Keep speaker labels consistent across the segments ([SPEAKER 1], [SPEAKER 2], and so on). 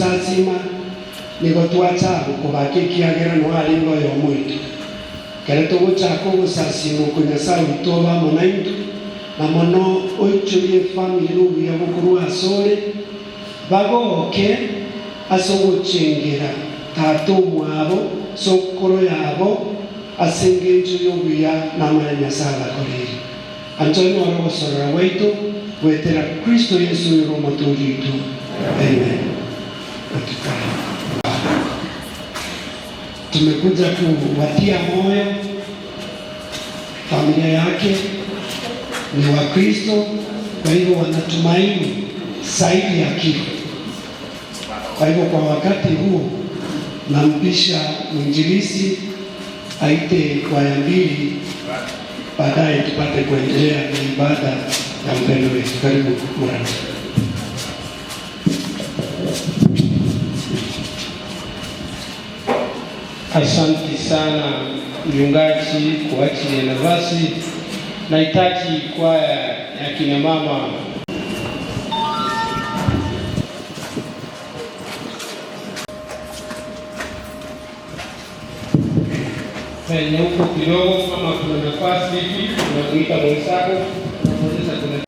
[SPEAKER 1] Togosasima nigo twacha gokobaka ekiagera noarenge oyomo oito. Ekero togochaka ogosasima oko Nyasae oito obe amo naintwe, na mono oichorie efamiri nobuya bokorwa asore, bagoke ase ogochengera tata omwabo, sokoro yabo, ase engencho y'obuya na amaya Nyasae abakoreire. Ancha onyore ogosorora gwaito goetera Kristo Yeso oyore Omotoori oito. Amen. Otukae. Tumekuja kuwatia moyo familia yake ni Wakristo, kwa hivyo wanatumaini zaidi ya kifo. Kwa hivyo kwa wakati huu nampisha mwinjilisi aite kwaya mbili, baadaye tupate kuendelea na ibada ya mpendo wetu. Karibu Murani.
[SPEAKER 2] Asante sana mchungaji kwa ajili ya nafasi. Nahitaji kwaya ya kina mama. Penye huko kidogo, kama kuna nafasi hivi, unamuita mwenzako, unamuonyesha kuna.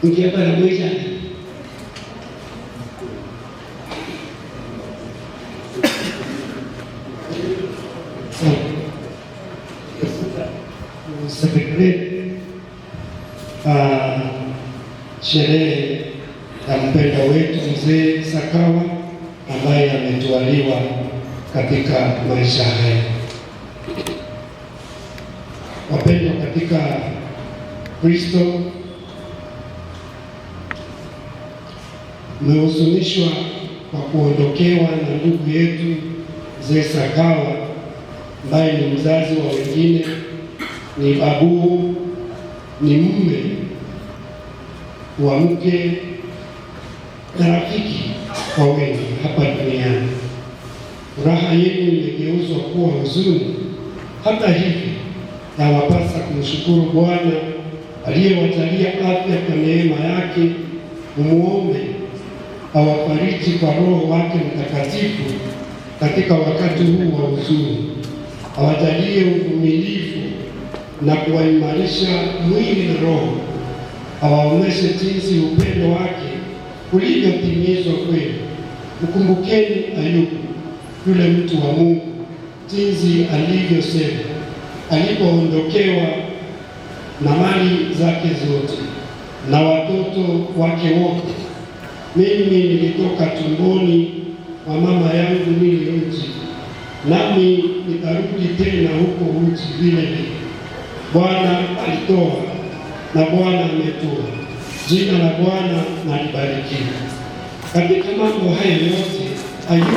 [SPEAKER 1] Ngiabara mwisha. Celebrate sherehe ya mpendwa wetu mzee Sakawa ambaye ametualiwa katika maisha haya. Wapendwa katika Kristo, mmehuzunishwa kwa kuondokewa na ndugu yetu mzee Sakawa ambaye ni mzazi wa wengine, ni babu, ni mume wa mke na rafiki kwa wengi hapa duniani. Furaha yenu imegeuzwa kuwa huzuni. Hata hivyo, yawapasa kumshukuru Bwana aliyewajalia afya kwa neema yake. Mumuombe awafariji kwa Roho wake Mtakatifu katika wakati huu wa huzuni, awajalie uvumilivu na kuwaimarisha mwili na roho, awaonyeshe jinsi upendo wake ulivyotimizwa kwenu. Mkumbukeni Ayubu, yule mtu wa Mungu, jinsi alivyosema alipoondokewa na mali zake zote na watoto wake wote, mimi nilitoka tumboni mwa mama yangu nili uchi, nami nitarudi tena huko uchi vile vile. Bwana alitoa na Bwana ametoa, jina la Bwana na libarikiwe. Katika mambo haya yote Ayubu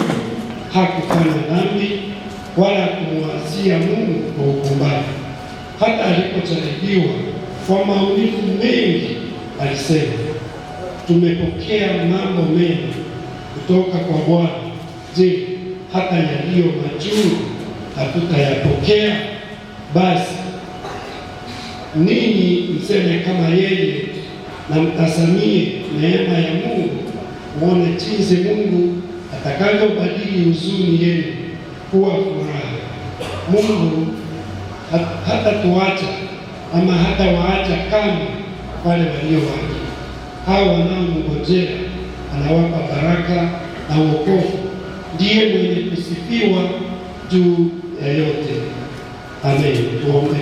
[SPEAKER 1] hakufanya dhambi wala kumwasia Mungu kwa upumbavu. Hata alipojaribiwa kwa maumivu mengi, alisema, tumepokea mambo mema kutoka kwa Bwana. Je, hata yaliyo machungu hatutayapokea? Basi ninyi mseme kama yeye, na mtazamie neema ya Mungu, muone jinsi Mungu atakavyobadili huzuni yenu kuwa furaha. Mungu hatatuacha ama hatawaacha kama wale walio wake. Hao wanaomngojea anawapa baraka na wokovu. Ndiye mwenye kusifiwa juu ya yote. Amen. Tuombe.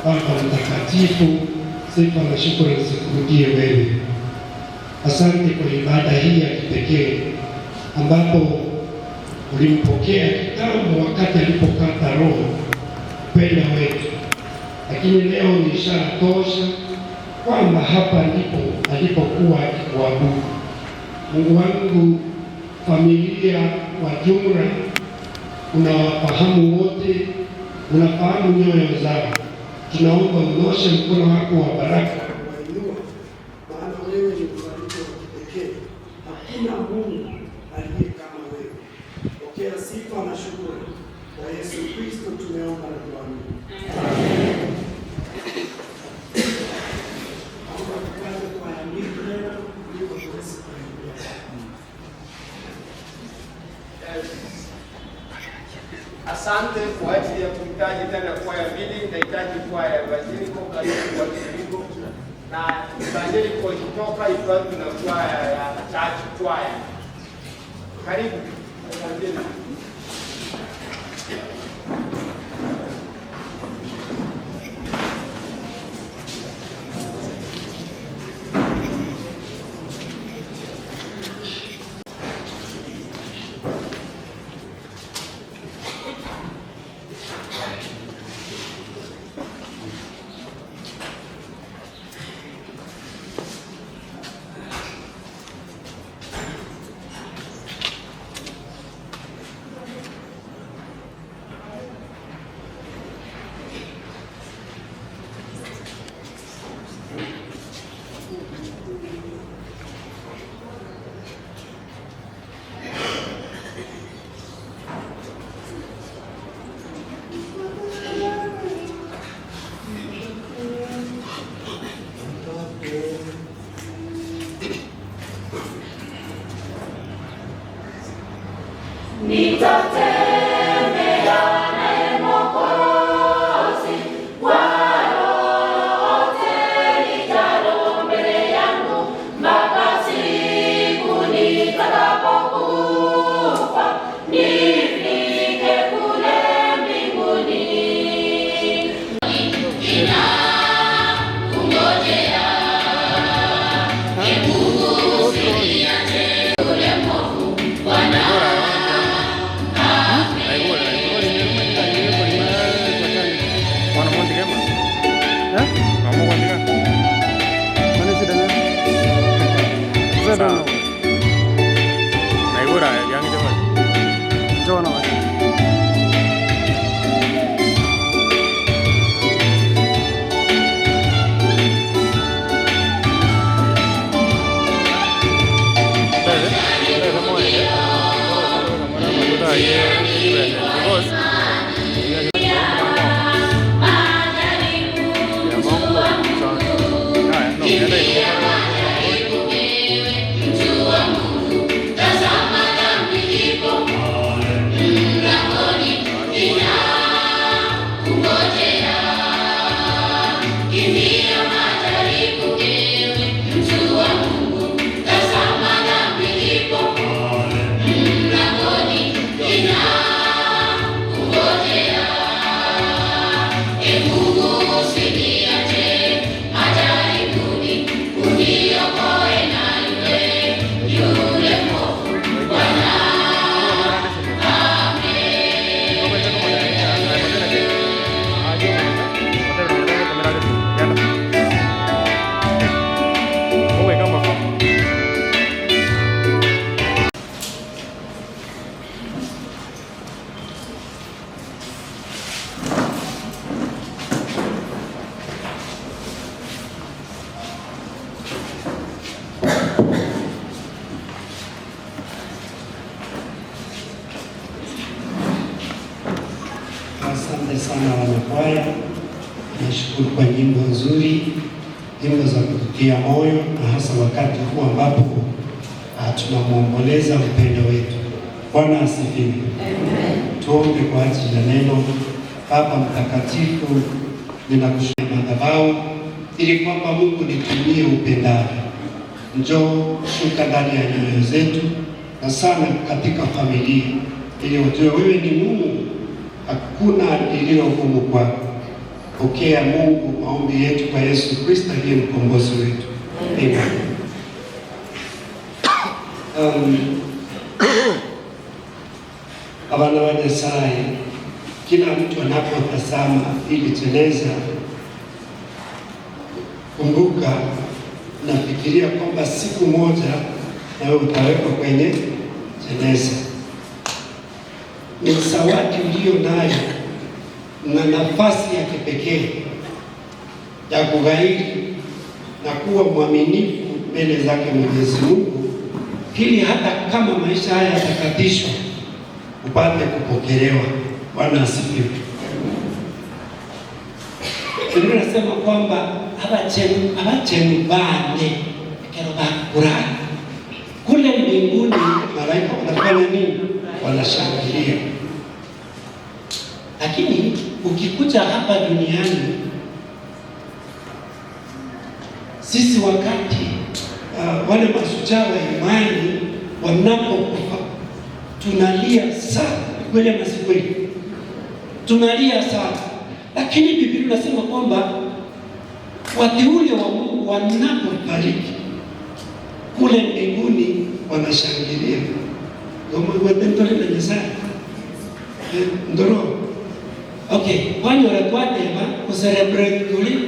[SPEAKER 1] Baba Mtakatifu, sifa na shukrani zikurudie wewe. Asante kwa ibada hii ya kipekee ambapo ulimpokea kitambo wakati alipokata roho mpendwa wetu, lakini leo ni ishara tosha kwamba hapa ndipo alipokuwa akikuabudu. Mungu wangu, familia kwa jumla unawafahamu wote, unafahamu nyoyo zao. Tunaomba unyoshe mkono wako wa baraka kuwainua, maana wewe ni mfariji wa kipekee. Hakuna Mungu aliye kama wewe. Pokea sifa na shukrani. Kwa Yesu Kristo tumeomba na kuamini. Amen. Naomba tupate kwaya mbili tena ndipo tuweze kuendelea.
[SPEAKER 2] Asante kwa ajili ya kuhitaji tena kwaya mbili. Nahitaji kwaya ya Evangelical, karibu kwa wimbo, na Evangelical ikitoka ifuatwe na kwaya ya church choir. Karibu Evangelical.
[SPEAKER 1] Tunakushukuru kwa nyimbo nzuri, nyimbo za kututia moyo, na hasa wakati huu ambapo tunamwomboleza mpendo wetu. Bwana asifiwe. Tuombe kwa ajili ya neno. Baba Mtakatifu, ninakushukuru madhabahu ili kwamba Mungu nitumie upendavyo. Njoo shuka ndani ya nyoyo zetu na sana katika familia, ili ujue wewe ni Mungu, hakuna lililo gumu kwako. Pokea Mungu maombi yetu kwa Yesu Kristo aliye mkombozi wetu. Amen. Abana wa Nyasaye, kila mtu anapotazama ili jeneza, kumbuka, nafikiria kwamba siku moja nawe utawekwa kwenye jeneza. Ni zawadi uliyo nayo na nafasi ya kipekee ya kughairi na kuwa mwaminifu mbele zake Mwenyezi Mungu, ili hata kama maisha haya yatakatishwa upate kupokelewa. Bwana asifiwe. Biblia inasema kwamba abachenu bane kero bakura kule mbinguni, malaika wanafanya nini? Wanashangilia. Lakini ukikuja hapa duniani, sisi wakati wale mashujaa wa imani wanapokufa tunalia sana, kweli ama si kweli? Tunalia sana, lakini Biblia inasema kwamba wateule wa Mungu wanapofariki kule mbinguni wanashangilia. Ndoro na Nyasaye ndoro. Okay, kwani twatema kucelebrate kuli,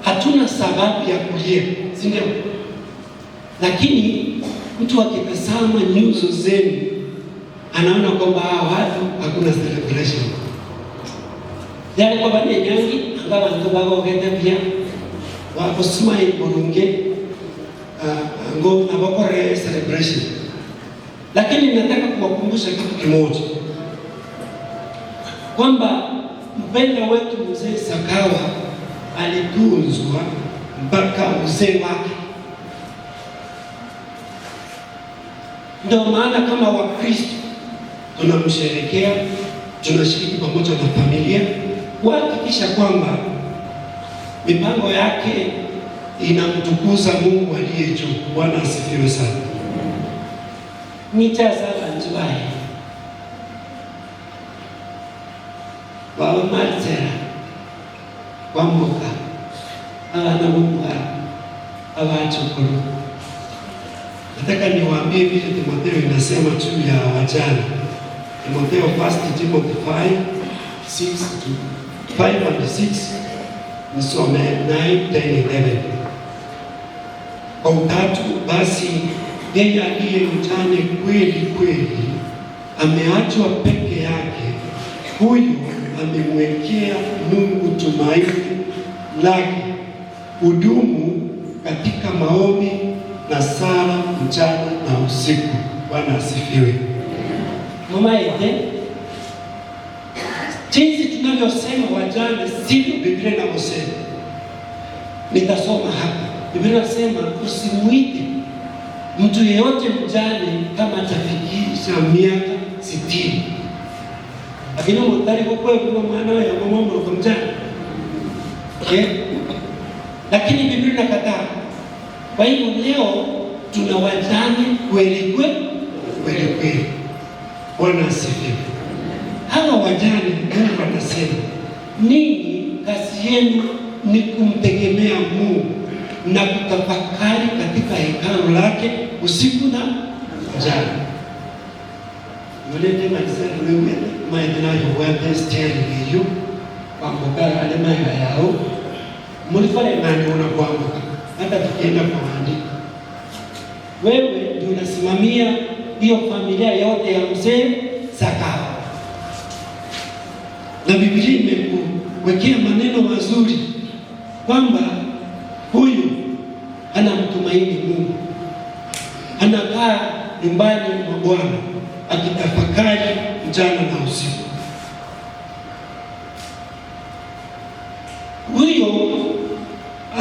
[SPEAKER 1] hatuna sababu ya kulia, si ndio? Lakini mtu akitazama nyuso zenu anaona kwamba hawa watu hakuna celebration. Yale kwamba ni nyangi anga bantu bagogete pia wako smile burunge ngo nabakore celebration. Lakini nataka kuwakumbusha kitu kimoja, kwamba mpendwa wetu mzee Sakawa alitunzwa mpaka uzee wake. Ndio maana kama Wakristo tunamsherekea, tunashiriki pamoja na familia kuhakikisha kwamba mipango yake inamtukuza Mungu aliye juu. Bwana asifiwe sana. Nichaza bantu baye babamalitsera kwambuka abana b'omwana abachukuru. Nataka niwaambie vile Timotheo inasema juu ya wajane. Timotheo, 1 Timothy 5 6 to 5 and 6, nisome 9 10 11. Kwa utatu basi, yeye aliye mjane kweli kweli ameachwa peke yake, huyu amemwekea Mungu tumaini lake, hudumu katika maombi na sala mchana na usiku. Bwana asifiwe. Mama ete, jinsi tunavyosema wajane sivyo Biblia inavyosema. Nitasoma hapa. Biblia inasema usimwite mtu yeyote mjane kama atafikisha miaka 60. Lakini mutari kukwe kwa mwana ya mama mruko mjane. Okay? Lakini Biblia inakataa. Kwa hivyo leo tuna wajane kweli kweli kweli kweli. Bwana asifiwe. Hawa wajane, Mungu anasema ninyi kazi yenu ni kumtegemea Mungu na kutafakari katika hekalu lake usiku na mchana. Yulete maisha maendeleo ya steering hiyo kwambuka ale maisha yao mulifanya nani una kuambuka hata tukienda kwa maandiko, wewe ndio unasimamia hiyo familia yote ya mzee Sakawa, na Biblia imekuwekea maneno mazuri kwamba huyu anamtumaini Mungu, anakaa nyumbani mwa Bwana akitafakari mchana na usiku. Huyo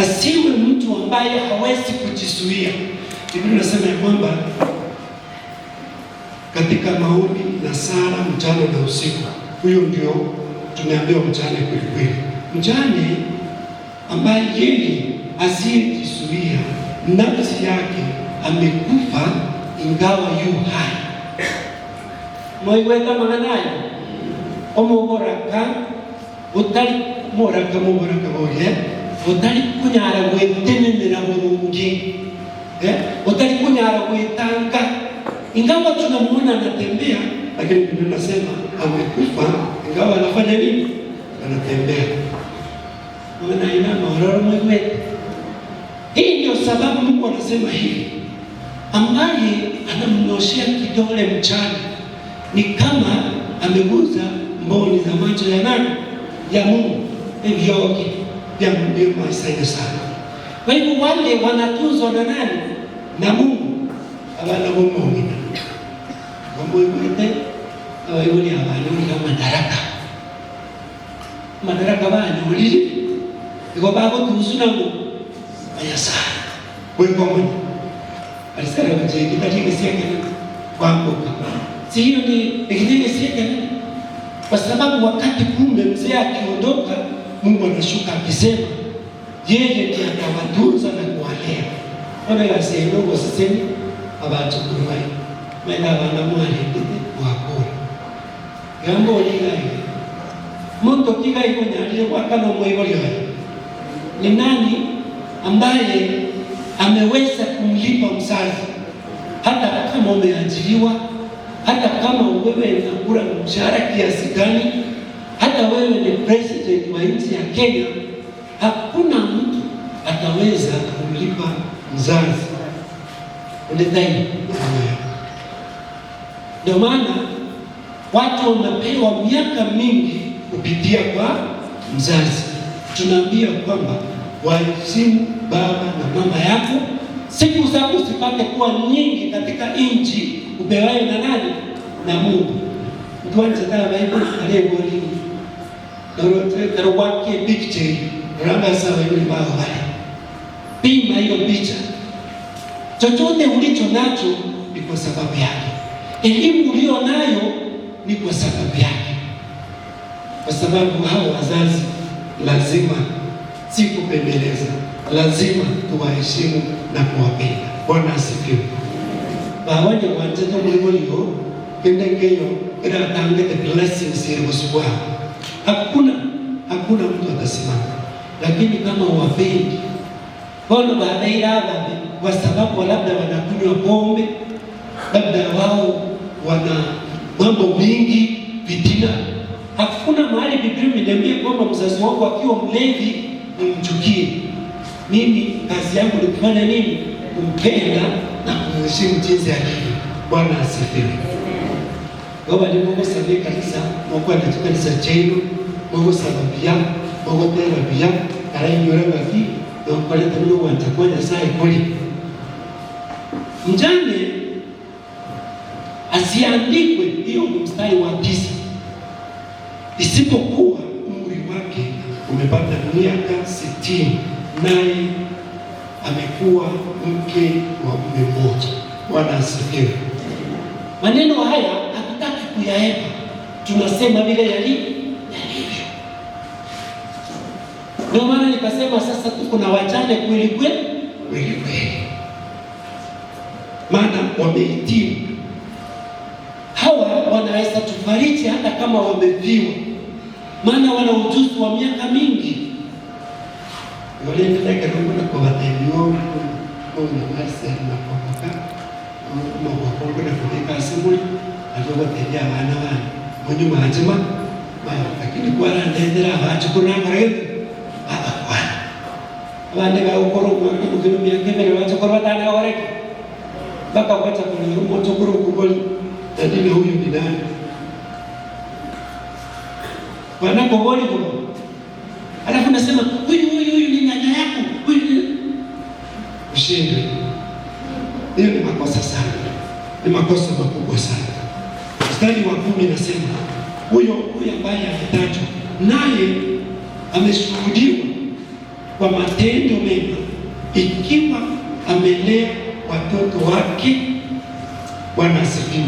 [SPEAKER 1] Asiwe mtu ambaye hawezi kujizuia. Biblia inasema ya kwamba katika maombi na sala mchana na usiku, huyo ndio tumeambiwa mjane kweli kweli, mjane ambaye yeye asiyejizuia, nafsi yake amekufa ingawa yu hai. Moigweta maganayo omoboraka utari moraka moboraka borie utari kunyara gwetenenera burungi, utari kunyara gwetanga, ingawa tunamuona anatembea, lakini Biblia inasema amekufa ingawa anafanya nini? Anatembea. Maana ina maororo mwigwete. Hii ndio sababu Mungu anasema hivi, ambaye anamnyoshea kidole mchana ni kama ameguza mboni za macho ya nani? Ya Mungu. Vyoke vya Mungu maisha sana. Kwa hivyo wale wanatunzwa na nani? Na Mungu. Abana bomongina. Bamwete abayibuli abantu ni madaraka. Madaraka banyulire. Iko babo tuzuna ngo ayasa. Wewe mwenye. Alisema je kitachike siaka kwamboka. Si hiyo ni kitachike siaka, kwa sababu wakati kumbe mzee akiondoka, Mungu anashuka akisema yeye ndiye atawatunza na kuwalea. Ona gaseno goseseni abantu kurwai. Mena abana mwarendete wakora. Gambo ligai. Muntu kigai konyalire kwa kano moiboli. Ni nani ambaye ameweza kumlipa mzazi? Hata kama umeajiriwa, hata kama wewe unakula mshahara kiasi gani, hata wewe ni president wa nchi ya Kenya, hakuna mtu ataweza kumlipa mzazi. Unadhani? Ndio maana watu wanapewa miaka mingi kupitia kwa mzazi. Tunaambia kwamba waheshimu baba na mama yako, siku zako zipate kuwa nyingi katika nchi upewayo na nani? Na Mungu. Mtuanze tala Bible aliyegoli. Doro wake picture ramba sawa yule bao wale. Pima hiyo picha. Chochote ulicho nacho ni kwa sababu yake. Elimu ulio nayo ni kwa sababu yake. Kwa sababu hao wazazi lazima si kupembeleza, lazima tuwaheshimu na kuwapenda. Bwana asifiwe. Bawaje wanjeta mwimolio kende ngeyo ila tange the blessings iri kusubwa. Hakuna mtu atasimama. Lakini kama wapendi bono baadaye ababe kwa sababu labda wanakunywa pombe, labda wao wana mambo mingi, fitina. Hakuna mahali Biblia imeniambia kwamba mzazi wangu akiwa mlevi nimchukie. Mimi kazi yangu ni kufanya nini? Kumpenda na kumheshimu jinsi alivyo. Bwana asifiwe. Baba ni Mungu sabi kanisa, Mungu anatuka kanisa chenu, Mungu sababia, Mungu tera bia, arainyora baki, na kuleta Mungu atakuwa Nyasaye kweli. Mjane asiandikwe, hiyo ni mstari wa 9. Isipokuwa umri wake umepata miaka 60, naye amekuwa mke wa mume mmoja. Bwana asifiwe. Maneno haya hatutaki kuyaepa, tunasema vile yalivyo. Ndio maana nikasema sasa tuko na wajane kweli kweli kweli kweli, maana wamehitimu. Hawa wanaweza tufariji hata kama wameviwa, maana wana ujuzi wa miaka mingi. Waliendelea na kwa watenyo na Marcel na kwa maboko na kubika simuli aliyobatembea abana bana munyu majima lakini kwara ndendera abacu kunangara abakwana abande bagukora omwaka mukiro miaka ebere bachukuru batana goreke mpaka kwacha kunyura omochukuru okugoli lakini huyu ni nani wanakogoli kuno, alafu nasema huyu huyu huyu ni nyanya yako huyu, ushindwe. Hiyo ni makosa sana, ni makosa makubwa sana. Mstari wa 10 nasema huyo ambaye ametajwa naye ameshuhudiwa kwa matendo mema, ikiwa amelea watoto wake. Bwana asifiwe.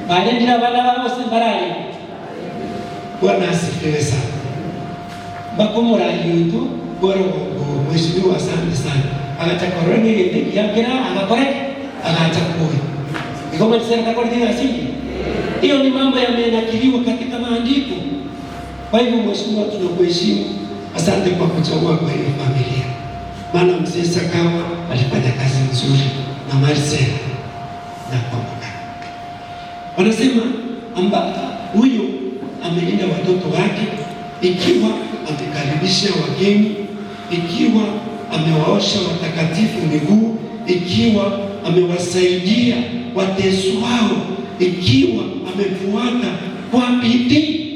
[SPEAKER 3] Balendera abana babo sembarali.
[SPEAKER 1] Bwana asifiwe sana.
[SPEAKER 3] Bakomurayi oito.
[SPEAKER 1] Bora mheshimiwa, asante sana.
[SPEAKER 3] Agachakorora ng'egete yakera agakore agacha kuoyo igomalisera kakorire asili.
[SPEAKER 1] Hiyo ni mambo yamenakiliwa katika maandiko. Kwa hivyo mheshimiwa, tunakuheshimu. Asante kwa kuchagua kwa hiyo familia, maana mzee Sakawa alifanya kazi nzuri na Marcel na kwa Mugaka. Wanasema amba huyu amelinda watoto wake, ikiwa amekaribisha wageni, ikiwa amewaosha watakatifu miguu, ikiwa amewasaidia wateswao, ikiwa amefuata kwa bidii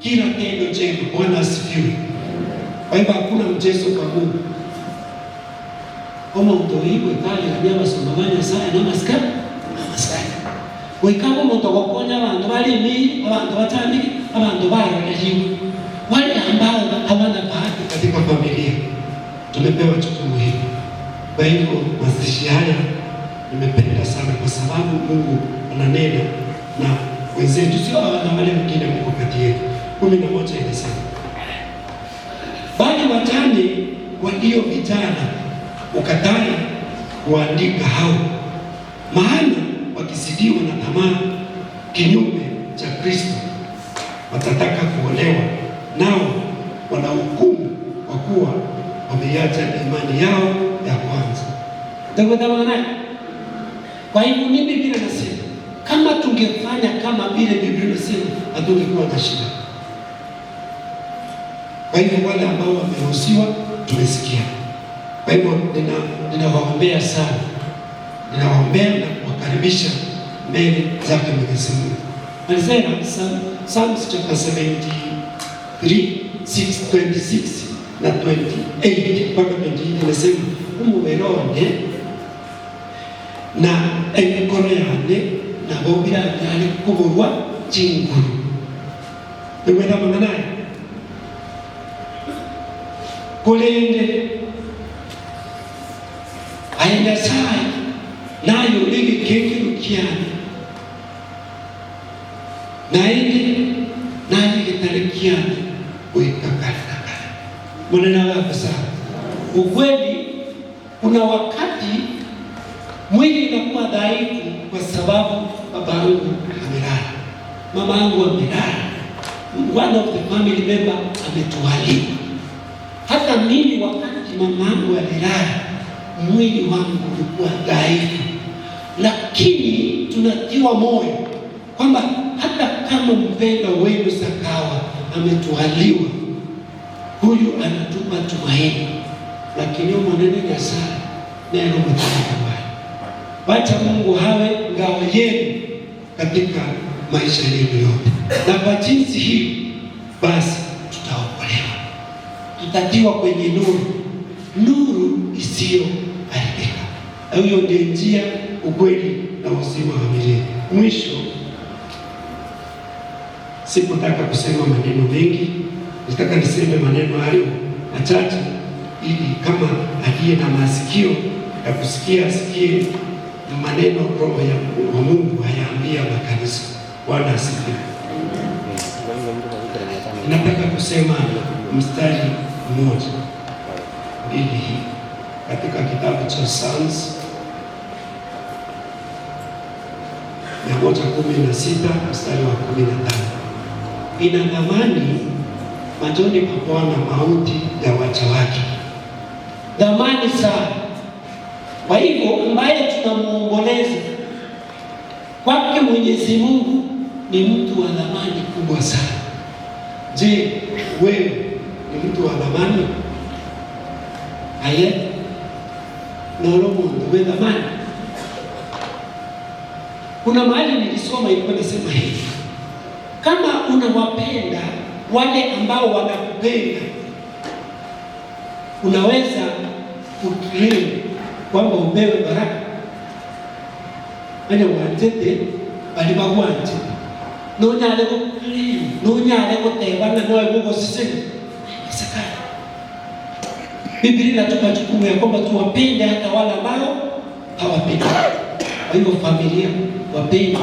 [SPEAKER 1] kila tendo jema. Bwana asifiwe. Kwa hivyo hakuna mchezo kwa Mungu.
[SPEAKER 3] Omonto oigwe kare abasomba ba Nyasaye namasikani namasikani goikaba omonto gokonya abanto bari emiri abanto batandike abanto baroreriwe wale ambao hawana bahati
[SPEAKER 1] katika familia tumepewa jukumu hili. Kwa hivyo mazishi haya nimependa sana, kwa sababu Mungu ananena na wenzetu, sio na wale wengine mko kati yetu. 11 inasema, bali wajane walio vijana ukatae kuandika hao, maana wakizidiwa na tamaa kinyume cha Kristo watataka kuolewa, nao wanahukumu kwa kuwa wameiacha imani yao ya kwanza.
[SPEAKER 3] Ndio.
[SPEAKER 1] Kwa hivyo mimi Biblia inasema kama tungefanya kama vile Biblia inasema hatungekuwa na shida. Kwa hivyo wale ambao wameruhusiwa tumesikia. Kwa hivyo ninawaombea sana, ninawaombea na kuwakaribisha mbele zake Mwenyezi Mungu. Alisema Psalms chapter 73 6 26 na 28 mpaka 28 inasema umuwerone na emikono yane nabo biranyare kuburwa chinguru. Niwenda manganaye kulende aye Nyasaye nayo ligikekero kiane naende naye gitare kiane goika kare na kare. Maneno yako sana.
[SPEAKER 3] Ukweli kuna wakati mwili inakuwa dhaifu kwa sababu baba yangu amelala, mama yangu amelala, one of the family member ametualika. Hata mimi wakati mama yangu alilala, mwili wangu ulikuwa dhaifu, lakini tunatiwa moyo kwamba hata kama mpendwa wenu Sakawa ametualiwa, huyu anatupa tumaini. Lakini mwanene Nyasaye neno mtakatifu.
[SPEAKER 1] Wacha Mungu hawe ngao yenu katika maisha yenu yote, na kwa jinsi hii basi tutaokolewa, tutatiwa kwenye nuru, nuru isiyoharibika. Hiyo ndio njia, ukweli na uzima wa milele. Mwisho, sikutaka kusema maneno mengi, nitaka niseme maneno hayo machache ili kama aliye na masikio ya kusikia asikie maneno Roho ya Mungu hayaambia makanisa. Bwana asifiwe. Nataka kusema mstari mmoja mbili hii katika kitabu cha Psalms 116 mstari wa 15. Ina thamani machoni pa Bwana mauti ya waja wake,
[SPEAKER 3] thamani sana. Kwa hivyo ambaye tunamuomboleza kwake Mwenyezi Mungu ni mtu wa thamani
[SPEAKER 1] kubwa sana. Je, wewe ni mtu wa thamani? Aye, nolo mundu we thamani.
[SPEAKER 3] Kuna mahali nilisoma ilikuwa nasema hivi, kama unawapenda wale ambao wanakupenda, unaweza kuclaim kwamba upewe baraka. Anya wanjete bali bagwanje nonyale go claim, nonyale go tebana noe go gosiseni sakara. Biblia inatupa jukumu ya kwamba tuwapende hata wale ambao hawapendi. Kwa hivyo familia wapende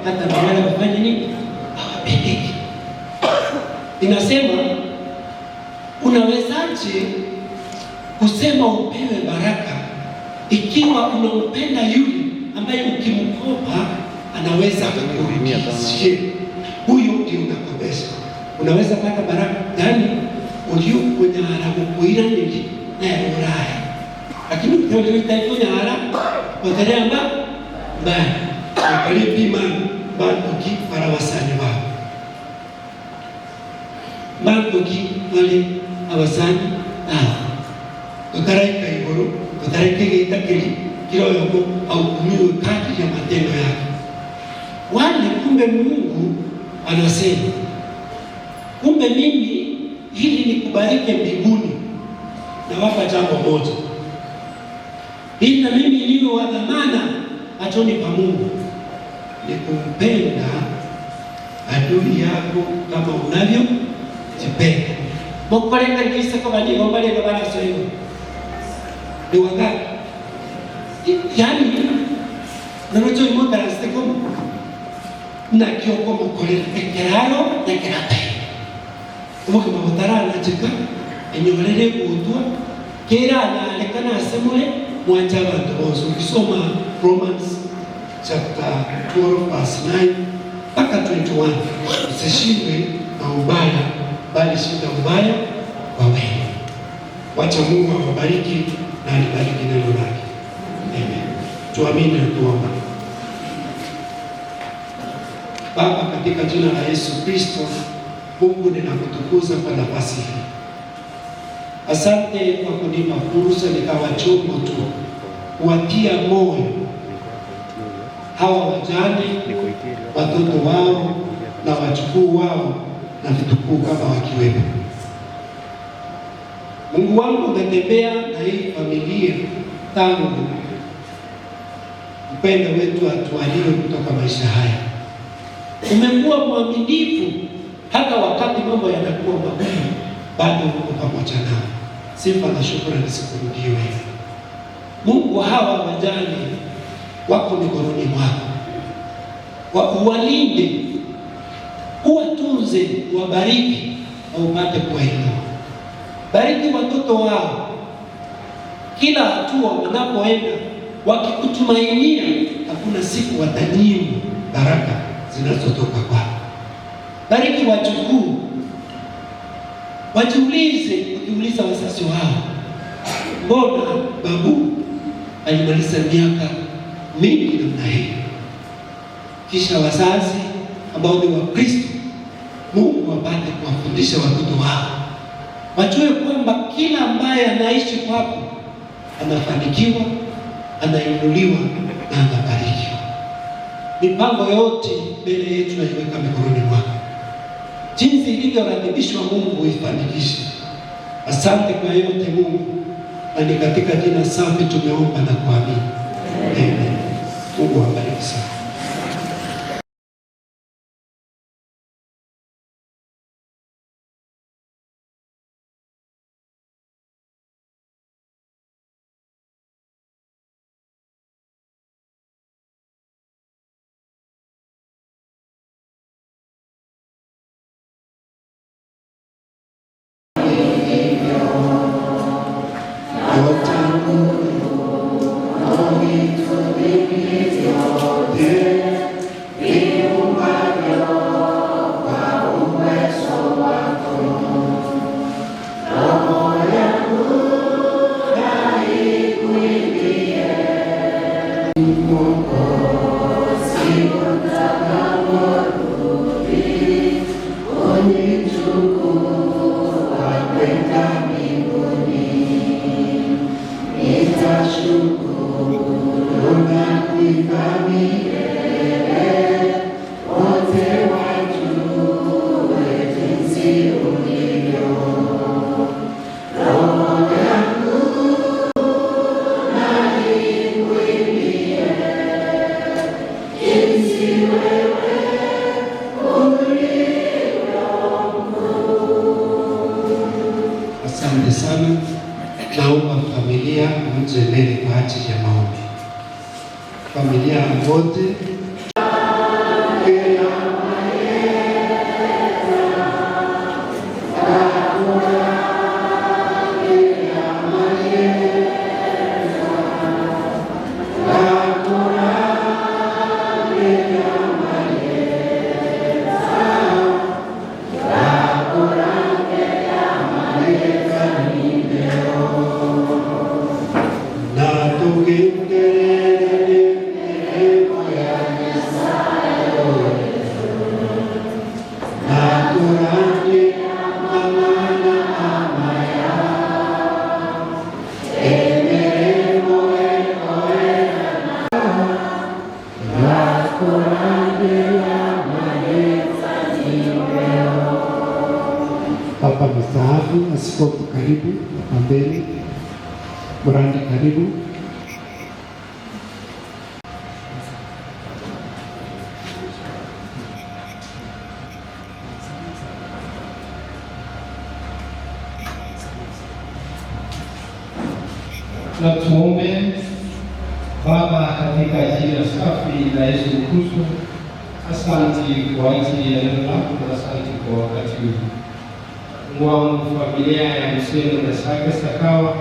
[SPEAKER 3] hata na wale wafanye nini, hawapendeki. Inasema, unawezaje kusema upewe baraka ikiwa unampenda yule ambaye ukimkopa anaweza akakurudishia? Huyo ndio unakopesha, unaweza pata baraka yani uliokunyara gukuiranĩri na uraya lakini utaikunyara uteremba mbali akalipima banduki bara basani babo banduki bali abasani babo tutaraika iguru tutaraika gĩita kĩri kiroyoko ahukumiwe kadri ya matendo yake. Wale kumbe Mungu anasema kumbe mimi ili nikubariki mbinguni nawapa jambo moja, ili na mimi niwe wa dhamana machoni pa Mungu, ni kumpenda adui yako kama unavyojipenda. Mokolenga kisa kwa bani wale bana sio ni wangapi? Yaani norocho imotarasite komo nakio komo kolera ekeraro nekerate obogima botaranacheka enyorere gutwa keranyarekana ase more mwancha abanto bonsi. Ukisoma Romans chapter 12 verse 9 mpaka 21, usishindwe na ubaya bali shinda ubaya kwa wema. Wacha Mungu awabariki na alibariki neno lake. Amen. Tuamini na tuombe. Baba, katika jina la Yesu Kristo, Mungu ninakutukuza kwa nafasi hii. Asante kwa kunipa fursa nikawa chombo tu kuwatia moyo hawa wajane, watoto wao na wajukuu wao na vitukuu kama wakiwepo. Mungu wangu, umetembea na hii familia tangu mpendo wetu atualiwe kutoka maisha haya. Umekuwa mwaminifu hata wakati mambo yanakuwa magumu, bado uko pamoja nao. Sifa na shukrani zikurudie wewe. Mungu, hawa wajane wako mikononi mwako, uwalinde, uwatunze, uwabariki na upate kuwainua. Bariki watoto wao kila hatua wanapoenda, wakikutumainia, hakuna siku watanyimwa baraka zinazotoka kwako. Bariki wajukuu, wajiulize, ukiuliza wazazi wao, mbona babu alimaliza miaka mingi namna hii? Kisha wazazi ambao ni Wakristo, Mungu apate kuwafundisha watoto wao, wajue kwamba kila ambaye anaishi kwako anafanikiwa, anainuliwa na anabarikiwa. Mipango yote mbele yetu naiweka mikononi mwako, jinsi ilivyoratibishwa Mungu ifanikishe. Asante kwa yote Mungu, na ni katika jina safi tumeomba na kuamini. Amen. Mungu awabariki sana.
[SPEAKER 1] Familia mje mbele kwa ajili ya maombi. Familia wote. Papa mstaafu, askofu karibu hapa mbele, Murandi karibu.
[SPEAKER 4] Na tuombe. Baba, katika jina safi la Yesu Kristo, asante kwa ajili ya neno lako na asante kwa wakati huu. Mungu wangu, familia ya Msemo na Sake Sakawa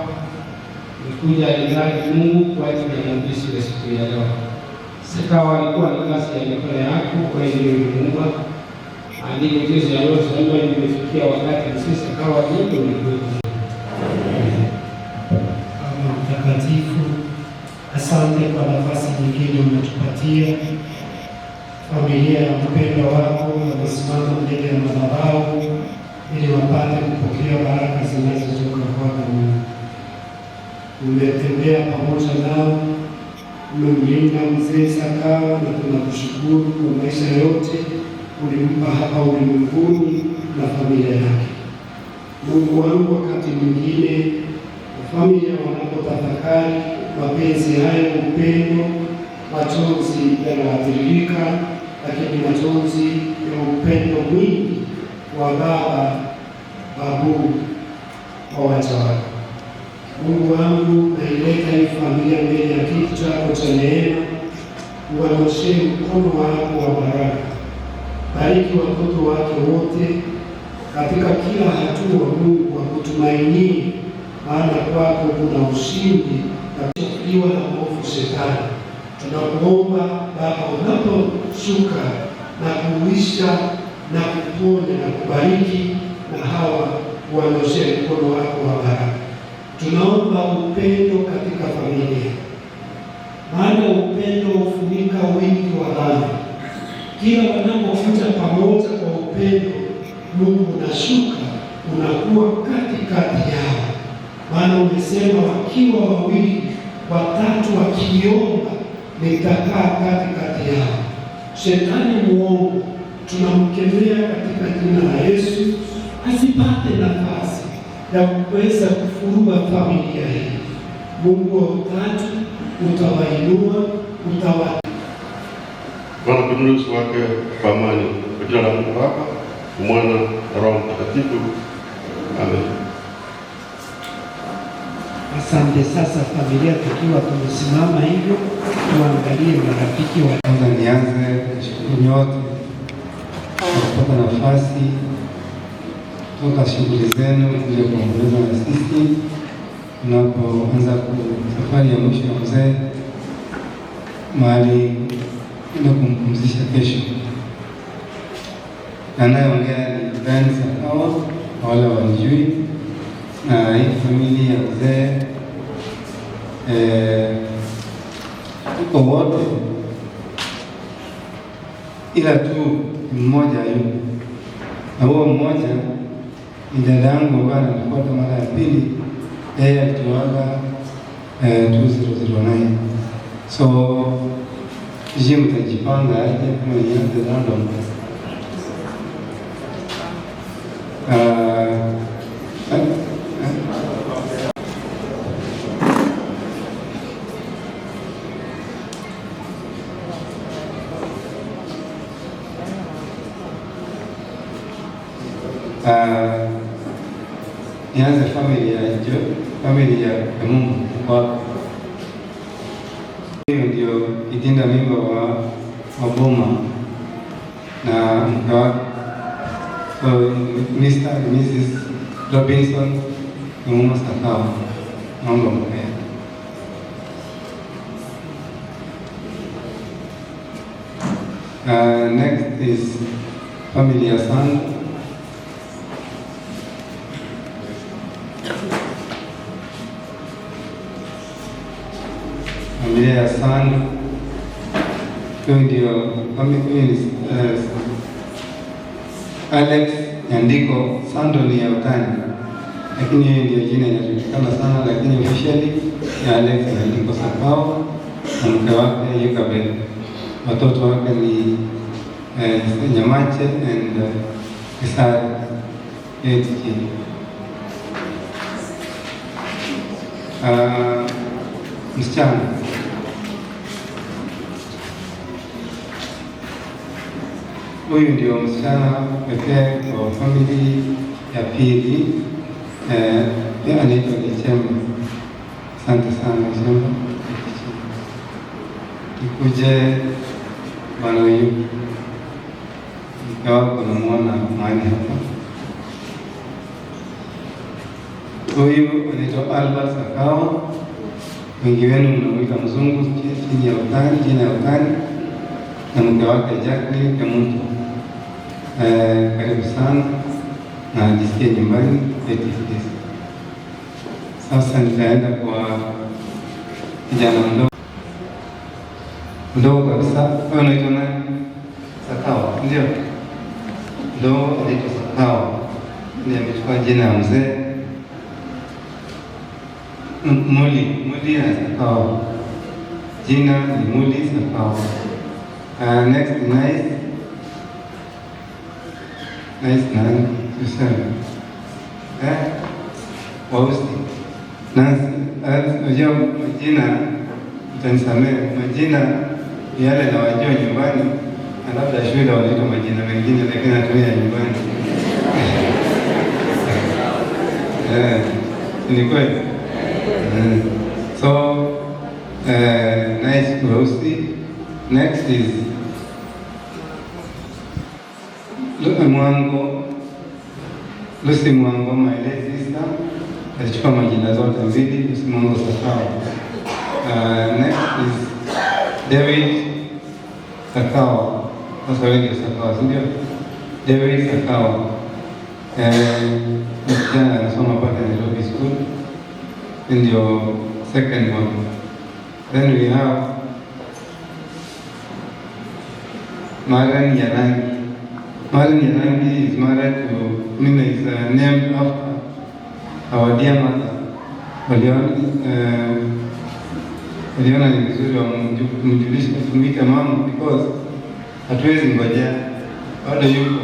[SPEAKER 4] nikuja lilaji Mungu kwa ajili ya maandishi ya siku ya leo. Sakawa alikuwa ni kazi ya mikono yako, wewe ndiye ulimuumba. Andiko juzi ya leo sema imefikia wakati Mzee Sakawa ndio ulikuwepo.
[SPEAKER 1] Baba Mtakatifu, asante kwa nafasi nyingine umetupatia. Familia ya mpendwa wako wamesimama mbele ya madhabahu ili wapate kupokea baraka zinazotoka kwako Mungu. Umetembea pamoja nao, umemlinda mzee Sakawa na tunakushukuru kwa maisha yote ulimpa hapa ulimwenguni na familia yake. Mungu wangu, wakati mwingine familia wanapotafakari mapenzi hayo, upendo, machozi yanawatiririka, lakini machozi ya upendo mwingi wa baba babu kwa waja wako. Mungu wangu, naileta hii familia mbele ya kiti chako cha neema, uwanyoshee mkono wako wa baraka. Bariki watoto wake wote katika kila hatua. Mungu akutumainie, maana kwako kuna ushindi na kuchafuliwa na mwovu Shetani. Tunakuomba Baba, unaposhuka na kuuisha na kuponya na kubariki na hawa uwanyoshee mkono wako wa baraka. Tunaomba upendo katika familia, maana upendo hufunika wingi wa dhambi. Kila wanapokuja pamoja kwa upendo, Mungu unashuka unakuwa katikati yao, maana umesema wakiwa wawili watatu wakiomba, nitakaa katikati yao. Shetani muongo tunamkemea katika jina la Yesu, asipate nafasi ya kuweza kufuruga familia hii. Mungu wa utatu utawainua, utawa
[SPEAKER 5] Bwana kuinua uso wake kwa amani. Kwa jina la Mungu Baba, Mwana na Roho Mtakatifu. Amen.
[SPEAKER 1] Asante. Sasa familia, tukiwa tumesimama hivyo, tuangalie marafiki wa
[SPEAKER 6] Kwanza nianze kushukuru nyote kwa kupata nafasi kutoka shughuli zenu kuja kuomboleza na sisi tunapoanza safari ya mwisho ya mzee mahali enda kumpumzisha kesho. Anayeongea ni Ben Sakawa, kwa wale wanijui, na hii familia ya mzee tuko wote, ila tu mmoja yuko na huo mmoja ni dada yangu ambaye ananifuata mara ya pili. Yeye alituaga 2009, so sijui mtajipanga aje kama nianze random. Nianze family ya Jo, family ya Mungu. Mko wapi? Huyu ndio kitinda mimba wa Boma na mke wake. So Mr. and Mrs. Robinson Muma Sakawa, naomba mkae. Next is family ya Sand. Familia ya Sand. Huyu ndio huyu ni Alex Nyandiko. Sando ni ya utani, lakini hiyo ndio jina inajulikana sana, lakini officially ni Alex Nyandiko Sakao na mke wake Yukabel. Watoto wake ni Nyamache and Kisari. Chini. Msichana huyu ndio msichana pekee kwa family ya pili, pia anaitwa Gichemba. Asante sana Gichemba. Nikuje bwana huyu, mke wako namuona mahali hapa. Huyu anaitwa Albert Sakao, wengi wenu mnamuita mzungu chini ya utani, jina ya utani, na mke wake Jacqueline Kemunto. Karibu sana na jisikie nyumbani. Sasa nitaenda kwa kijana mdogo mdogo kabisa. Wewe unaitwa nani? Sakawa, ndio? Mdogo anaitwa Sakawa, ndiye amechukua jina ya mzee Muli. Muli na Sakawa, jina ni Muli Sakawa. Next nice nice nani? Tuseme wausi Nancy. Unajua majina, utanisamehe, majina yale nawajua nyumbani na labda shule wanaitwa majina mengine, lakini natumia nyumbani. Ni kweli. So nice weusi. Next is Mwango, Lucy Mwango, my late sister, alichukua majina zote mbili, Lucy Mwango Sakawa. Next is David Sakawa. Sasa wewe ndio Sakawa, si ndio? David Sakawa. Msichana anasoma pale Nairobi School. Ndio second one. Then we have Maren Yarangi. Maren Yarangi is married to, Mina is named after our dear mother. Waliona ni vizuri wamjulishe, tumwite mama because hatuwezi ngojea, bado yuko,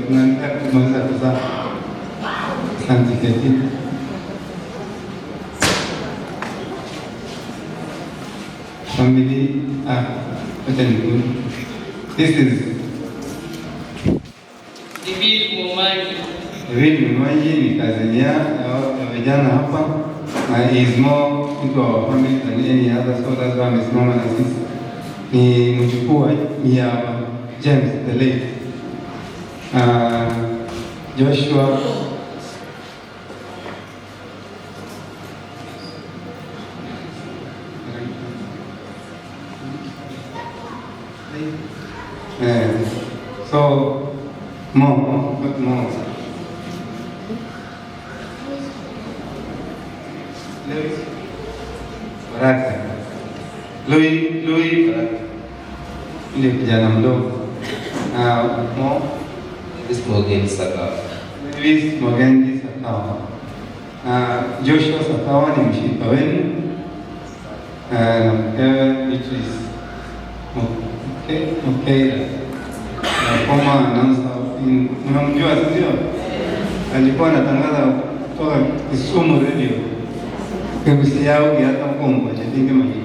[SPEAKER 6] tunataka kumaliza kuzaa. Asante Keti. Family, wacha nikuje. This is
[SPEAKER 7] David Momanyi.
[SPEAKER 6] David Momanyi ni cousin ya vijana hapa, na he is more into our family than any other, so that's why amesimama na sisi. Ni mjukuu wa Miaba James the late. Joshua so more, not more. Louis Baraka. Louis Baraka. Ndio kijana mdogo. Mo
[SPEAKER 8] Louis Mogendi Sakawa.
[SPEAKER 6] Louis Mogendi Sakawa. Joshua Sakawa ni mshirika wenu. Na mkewe Beatrice Mokeira. Na former announcer, mnamjua si ndio? Alikuwa anatangaza kutoka Kisumu Radio. Kikusi yao hata Kongo, jadinge maji.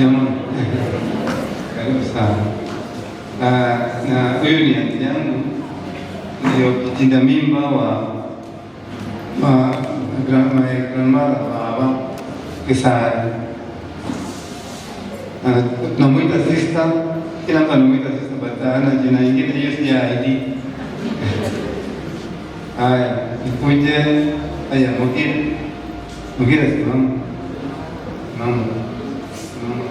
[SPEAKER 6] Jamani. Karibu sana. Na huyu ni anti yangu, ndio kitinda mimba wa my grandmother baba. Kisari. Tunamuita sister, kila mtu anamuita sister, but ana jina ingine hiyo si ya ID. Haya, nikuje haya Mugire. Mugire simama. Mama. Mama.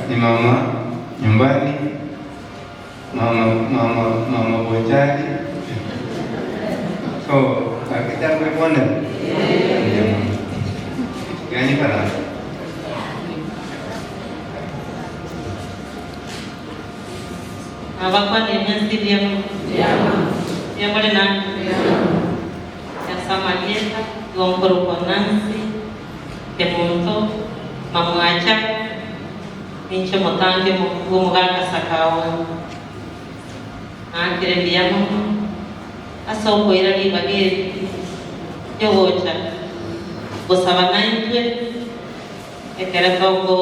[SPEAKER 6] Ni mama nyumbani, mama Bojani. So, akita kuona. Gani para?
[SPEAKER 7] Abakwa ni nasi diamo. Diamo de na. Ya samalieta, gonkoro kwa nasi, kemonto, mamuacha. Ninche motange mugaka sakawa akire biyamo asoko ira libage yogocha gosaba naintwe ekera toko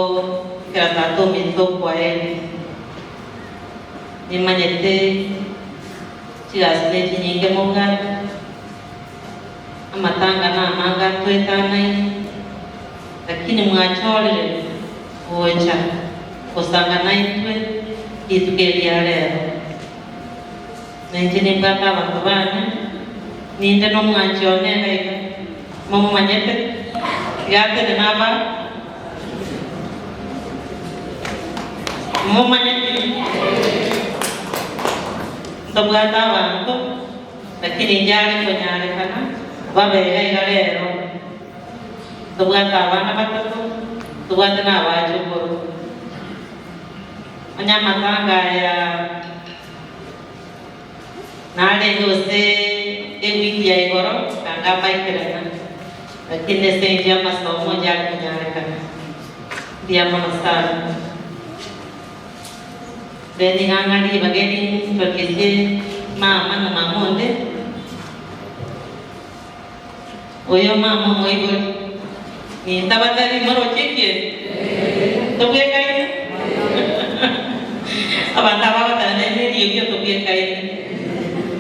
[SPEAKER 7] ekera tato minto kwa ele nimanyete chigasine chinyinge mugaka amatanga na amanga twetanai lakini mwacholere gocha kusanga naitwe itukelia lero nenje nimbata abantu bana ninde nomwanchi onega mumumanyete gatene naba mumumanyete ntobwata abantu lakini njale konyalekana babega iga lero ntobwata abana batatu tubwate n'abachukuru anyamatanga ya nale ndose ewiki ya igoro kanga paikirana lakini senji ya masomo jali kunyalekana dia manasara deni ngangali bageni tokese mama na mamonde oyo mama moiboli ni tabatari moro chekie tobwe kai abanda baba tane ni yo tobwe kai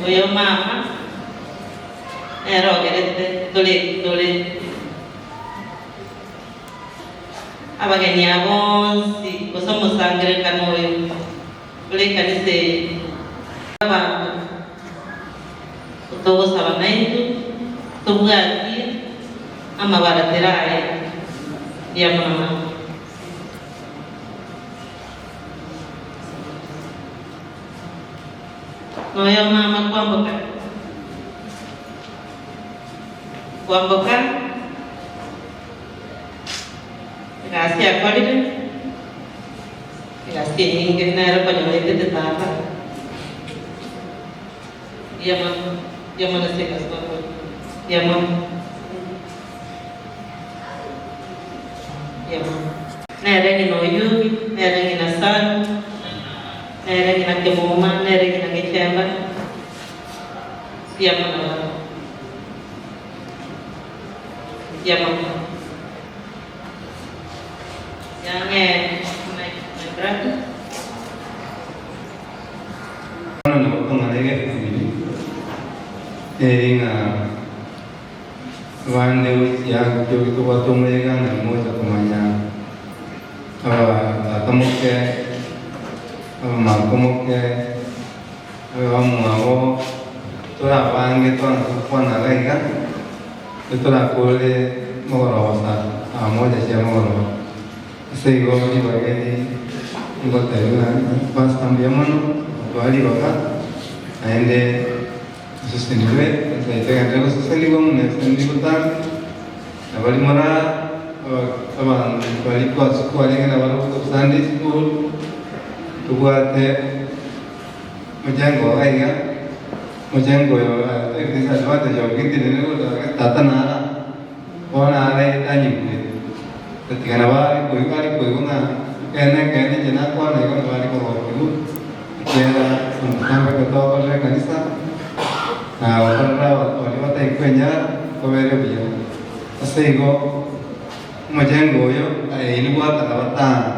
[SPEAKER 7] oyo mama ero gerete tole tole abageni abonsi osomo sangre kanoyo tole kanise abantu otogosaba naintu tobwati amabarateraye ya mama noyo mama kwamboka kwamboka Egasi akorire egasi enyinge nere konyoretete tata mbuya mono ase egasi bakora mbuya mono mbuya mono nere ng'ina Oyugi nere ng'ina Sani nere ng'ina Kemuma nere ng'ina Gechemba mbuya mono baba mbuya mono yange my brother.
[SPEAKER 6] Bana na bakong'ana family eringa bande yakyo tubwate omwega na moja kumanya aba tata moke aba mako moke aba bamwabo turabange twana tukwana gaiga turakore mogoroba saa moja cia mogoroba ase igo ribageri ngotebiwa pastor mbuya mono twaribaga naende susenirwe etaitegendere gususenirwa muno esusenirwe gutanga nabari mora abantu bari kwasuku barenge nabari Sunday school tubwate mujengo gaiga mujengo yo disadvantage yo gitire tata nara bona ara tanyigwe tatigana bari kuiga ari kuiga na kene kene jena kwa na igo bari ko kuiga kera mutamba kutoka kanisa na wakorera wali bataikwenya kobere buya ase igo mujengo oyo inibwataga batano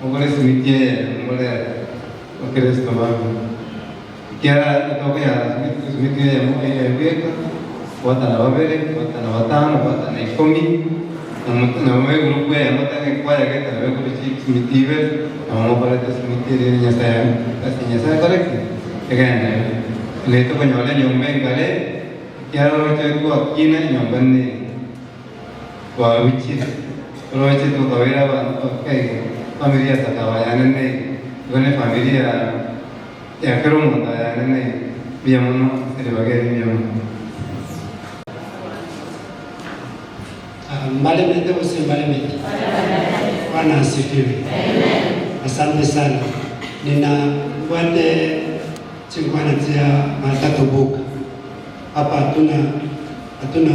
[SPEAKER 6] mugore simiti mugore okristo bangu kiara tokunyara simiti ebweka watana babere watana batano watana ikomi na mwe grupu ya motane kwaya geta na mwe simiti ibere na mwe simiti ere nyasaye ase nyasaye koreki egenda leto konyole nyombe ngale kiara roche kwa kina nyomba ne kwa wichi roche tu kawira ba okay familia takawa yanene gone familia ya kero monta yanene biamono ere biamono.
[SPEAKER 1] Mbalemete ose mbalemete. Bwana asifiwe. Asante sana. Nina wale chingwana tia matatu. Hapa hatuna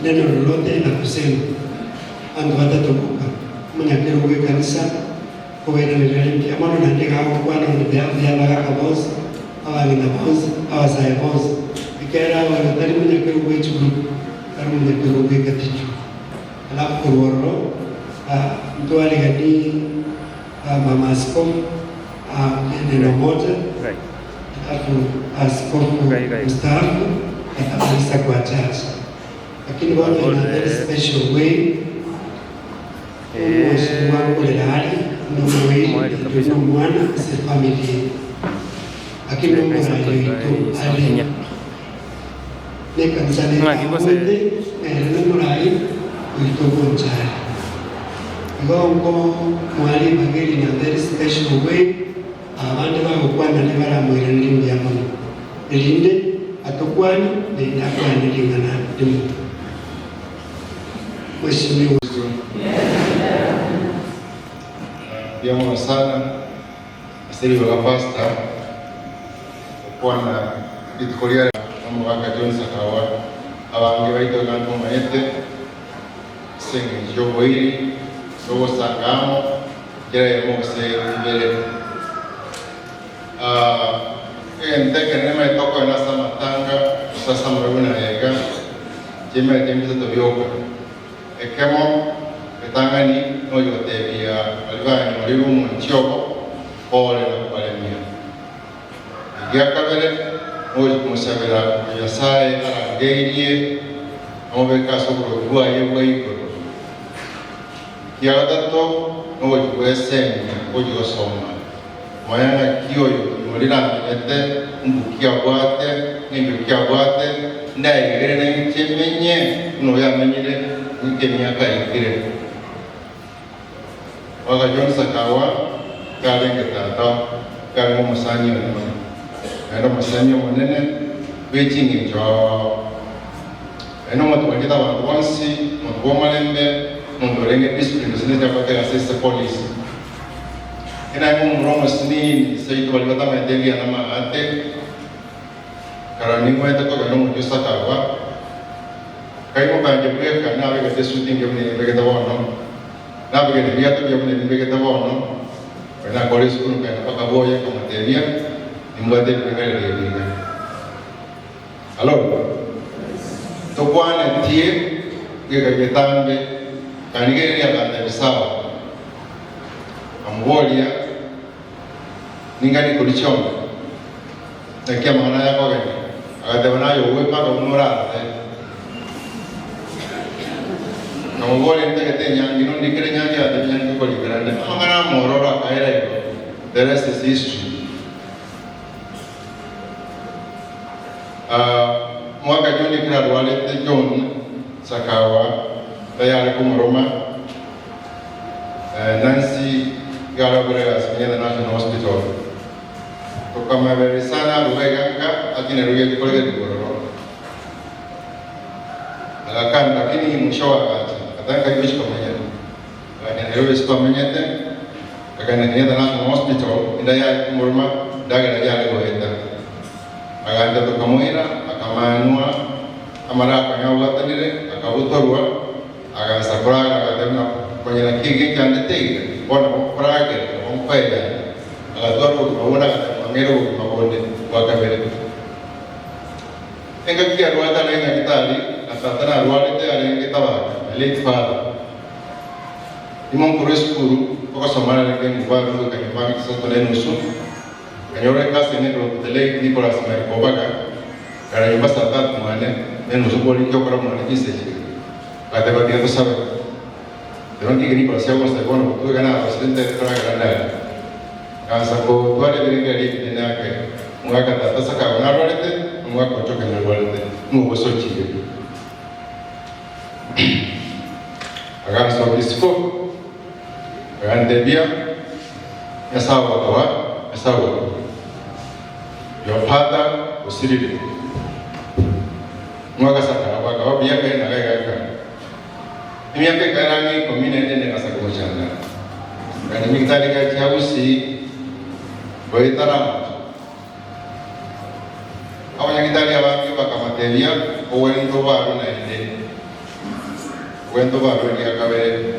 [SPEAKER 1] neno lolote la kusema. Andu watatoboka. Mwenyekiti wa kanisa kuwena nilirembi amano nandika hapo kwa na ndio ya baraka boss awali na boss awasaye boss ikera wale tari mwenyekiti wa chuo tari mwenyekiti wa katichu alafu kuroro mtu aligani mama askofu neno moja alafu askofu mstaafu atamaliza kwa church, lakini bwana ina very special way mheshimiwa kulelali no mwana se familia lakini mwana yoito ali ne kanisa ne mwende ne murai oito gonchari igongo mwali bageri na very special way abandi bagokwana ne baramwira ndimbya muno elinde atokwani ne ndakwani lingana ndimu mheshimiwa.
[SPEAKER 9] Diamo sana asili wa pastor kwana itikoria amwaka John Sakawa abange baito gantu maete senge joboiri sogo sangamo jera yemo se mbele ente que ne me toko na samatanga sasa mruna yega jema jema to byoka ekemo etangani no yotebia alibani muriru munchoko pole na kubalemia igiakabere oji kumusabira Nyasaye arangeirie amubeka sokoro ye bwaigoro kia gatatu noji gwesenia oji gosoma mayanga kiyoyo muriramete mbukia bwate nimbukia bwate ndaigere na nchemenye no yamenyire nke miaka ikire waga John Sakawa karenge tata karenge musanyi ono eno musanyi munene wechingi jo eno moto bagita bantu bonsi moto bomalembe Mundu orenge discipline sinete ase police ena mo mromo sini seito bali batamaete na maate kara ningwete ko no mo sakawa kaimo kanje bweka nabe gete shooting yomne begeta bono nabe gete biato yomne begeta bono na kore school ka paka boya kama tebia nimbate bweka le. Allora tokwane tie gega getambe kanigeri akanda bisawa ambolia ningani kulichonga nakia maana yako gani akatebana yo we paka umora namubole ntegete nyangi no ndikere nyangi ate nyangi ko ligrande amangana morora kaera iko. The rest is history. Mwaka John gradualete John Sakawa tayari kumroma Nancy Garabrega Kenyatta National Hospital tukamabere sana rubeganga akina ruye kolege digororo agakan lakini mwisho wakati atanga hiyo kamenya lakini Nairobi sikamenyete akana Kenyatta National Hospital ndaya kumroma daga na yale goeta aganda tukamuira akamanua amara akanyabwatanire akabutorwa aganza kuraga akatemna konyera kige kyandete bona kurage ompaya agatwarwa kubona amero mabonde wakabere enga kia rwanda lenga kitali asatana rwalete alenge tabaka late father imon kureskuru okasomara lenge ngwa kanyumba kisoto lenusu kanyore kasi negro tele Nicolas Marikobaka kara nyumba saa tatu mwane nenusu boli kyokora mwane kisechi kateba tiato sabe pero que Nicolas ya gosta bueno tuve ganado presidente de la grande kansa ko twale biringa li dinake mwaka tata saka na rwalete mwaka ochoka na rwalete mu boso chibe aganso disco agande bia yasawa kwa yasawa your father usirire mwaka saka waka bia kai na kai kai imiaka karangi komine nene kasaka bochanga kani mikitali ka chausi boitara abanyagitali abangi bakamatebia owento baro na ende owento baro ni akabere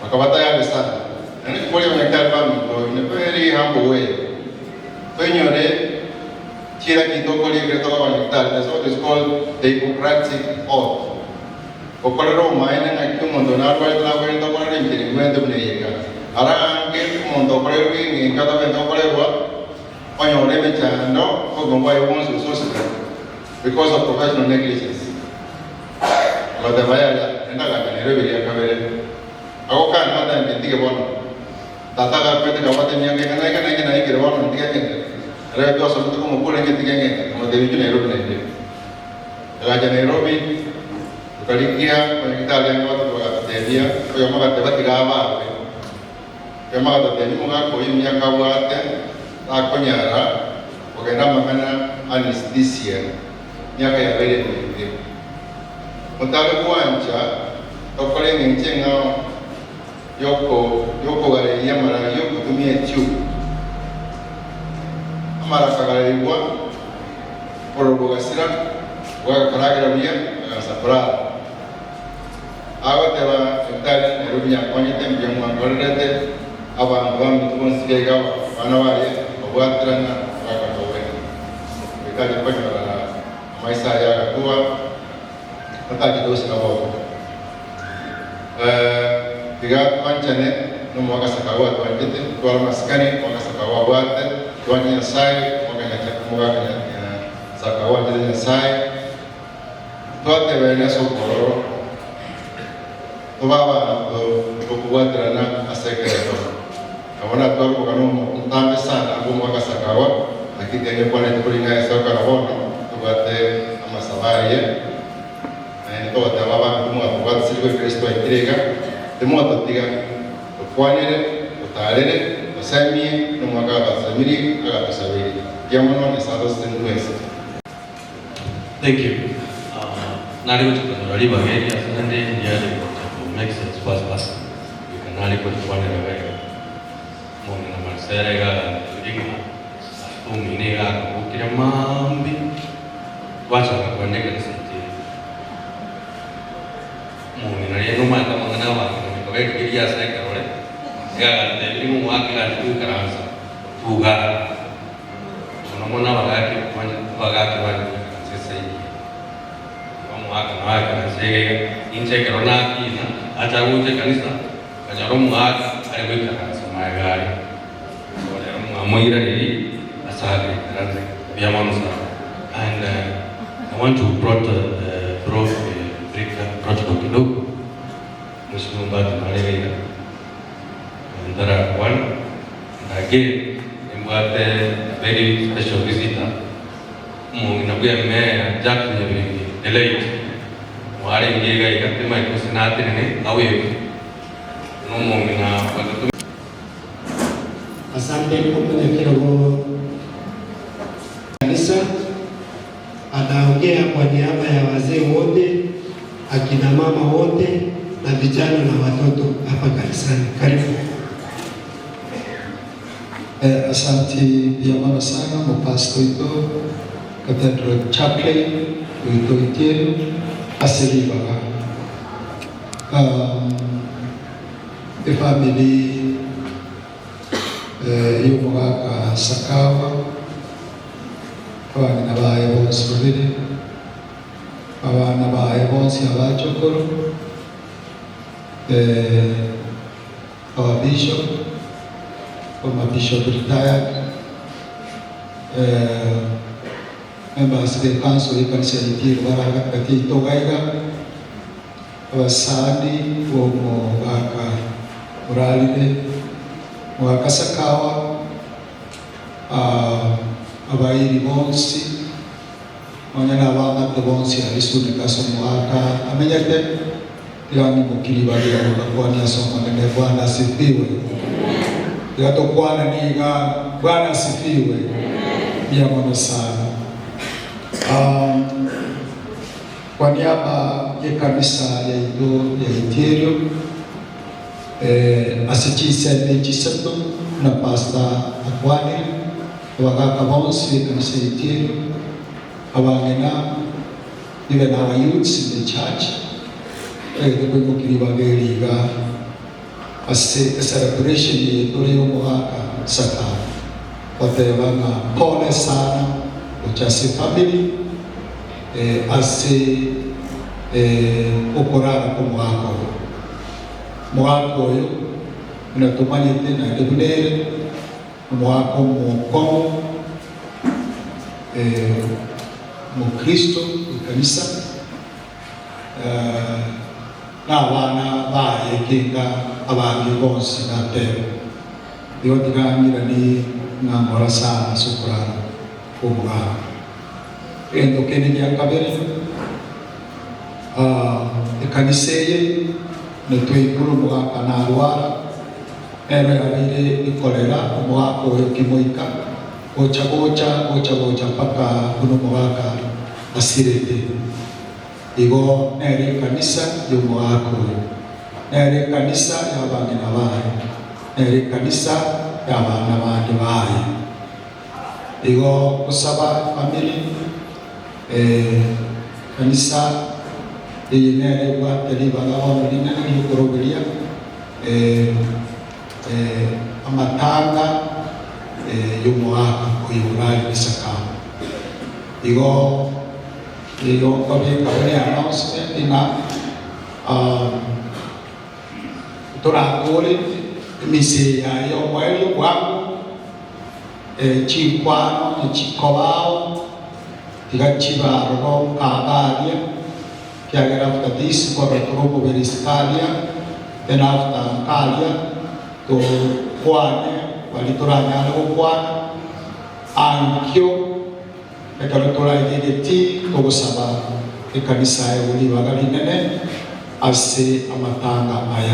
[SPEAKER 9] bakabata ya besana nani kuli abanyagitali bano ne very humble way toinyore chira kitoko li kreto abanyagitali. That's what is called the Hippocratic oath. Okorero maene na kimondo na rwalete na kwenda kwa rinjiri mwende mneyeka arange kimondo korero ngi kata bendo korerwa onyore mechando kogomba yonzo source because of professional negligence. Batabaya enda ka Nairobi ya kabere ako kan mata ndige bono tata ka pete ka wate nyange kana kana kana ikere bono ndige ndige re to so ko mo kule ndige ndige mo de Nairobi na ndige raja Nairobi tukalikia kwenye kitali watu wakatebia kwa maka tebati gaba kwa maka tebia munga ko imyaka wate akonyara ogenda makana anesthesia myaka ya bere ndi mutale kuancha tokole ngichenga yoko yoko gare yamara yoko tumie tube amara kagarirwa orobogasira wakaragira bia agasapra agoteba entari Nairobi yakonyete mbya abantu bamutubonsigega bana bari obwatirana bakakawena bikaje konyora amaisa yagakuba batakidosika boko tiga twanchane nomwakasaka watwanjete twara masikani mwakasaka wabwate twanye Nyasaye mwakanyasaka wanjete Nyasaye twatebene sokororo tubaba tukubwatirana asekereto abona twaruka no ntambe sana abo mwakasakawa lakini kwana tukulinga esoka na bono tubate amasabariye na tobate baba kumwa tubate Kristo aitirega temwatatiga tukwanire tutarere tusemie nomwaka agasamiri agatusabiri yamono nesado senduese.
[SPEAKER 10] Thank you. 나리고 싶은 리바게리아 선생님 이야기.
[SPEAKER 8] Makes sense pastor. Ikanali kwanera wega. Mongina Marcela iga ringa. Tumine iga kukira mambi. Wacha kwendeka nisiti. Mongina yenu mata mangana wa nikaweka kiria seka role. Iga ndelimu wake la tukaransa. Tuga. Unomona wagaki wagaki wagaki sasa hivi. Mwaka na kanisa inche corona ina acha uje kanisa kanyaro mwaka ari kanisa magari so lero mwamoira ri asage kanisa bia manusa. And I want to brought break protocol kidogo. Mheshimiwa Mbati Malega ndara one, and again mbate very special visitor mungina bwa me Jack Nyabingi elite mwari ngega ikate mai kusinate ne awe no mungina watu.
[SPEAKER 1] Asante kwa kirogo kanisa. Anaongea kwa niaba ya wazee wote, akina mama wote na vijana na watoto hapa kanisani. Karibu.
[SPEAKER 10] Asante biamana sana mo ito Cathedral Chaplain ito itiero aseliba e family yomugaka Sakawa abana baye bonsi babiri abana baye bonsi abachokoro our bishop former bishop retired members of the council yekanisa itiero baragati itogaiga abasani bomugaka muralire mugaka Sakawa abairi bonsi onyana abangate bonsi alisunika somugaka amenyete tigani mukiri bagira mugakwani asomane. Bwana asifiwe. Tigatokwana niga Bwana asifiwe. Biamono sana. Kwa niaba ya kanisa ya Ido ya Itiero asichiseme chisato na pasta akwani abagaka bonsi kanisa ya Itiero abangena even our youths in the church kwimukiri bageriga ase celebration yetu omugaka Sakawa otebanga pole sana ochase family ase okorara ko mugaka oyo mugaka oyo natumanyete na ndebunere omugaka omukomo mukristo ekanisa n'abaana bayekenga abangi bonsi natebo igo tigangira ni ng'ang'ora sana sokorara omugaka egento kende gia kabere ekanisa eye netweikuru omugaka narwara ero yabeire ikorera omugaka oyo kimoika gocha gocha gocha gocha mpaka kuno omugaka asirete igo nere ekanisa y'omugaka oyo nere ekanisa y'abang'ina baye nere ekanisa y'abana bandi baye igo kusaba family kanisa iyi nere gwateri bagabo rinene gikorogeria amatanga y'omugaka oyo orari Sakawa igo igo kobika bune announcement ina torakore emise yayo omweri bwangu chikwano chikobao tiga chibaroro kagaria kiagera after this kwa torobo veriskalia then after kalia to kwane walitoranyana gokwana ankyo ekero toraigegeti togosaba ekanisa ebulibaga rinene ase amatanga aya.